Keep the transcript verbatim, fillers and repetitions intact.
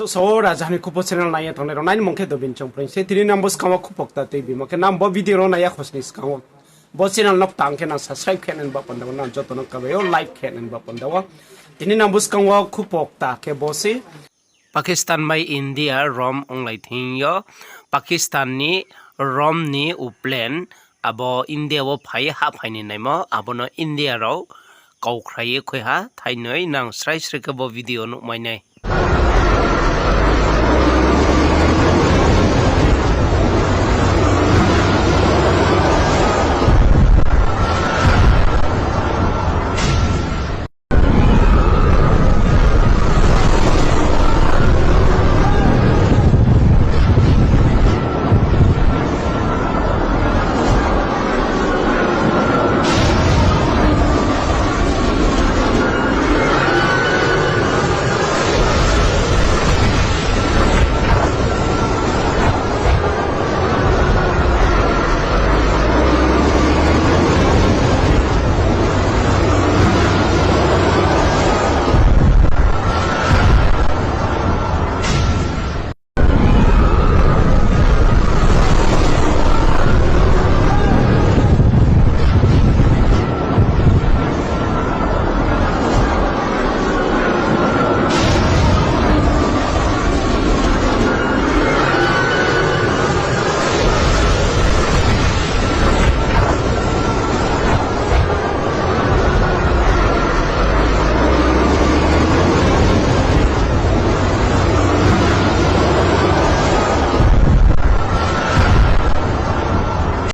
Tusa o Raja Hani Khupo channel nai ye tongnai rao nai ni mung khe Dobin Chongpreng se. Tini nang bo skang wo khupokta tuibimo khe nang bo video rao nai ya khosni skang wo bo channel no ktang khe nang subscribe khe nai ni ba panda wo nang joto no kabai ou like khe nai ni ba panda wo. Tini nang bo skang wo khupokta khe bo se. Pakistan bai India rom onglai thing yo, Pakistan ni rom ni uplane abo India wo phai ye hahphai ni naimo, abo no India rao kaukhrai ye khui ha, thainoi nang srai srai khe bo video nuhmai nai.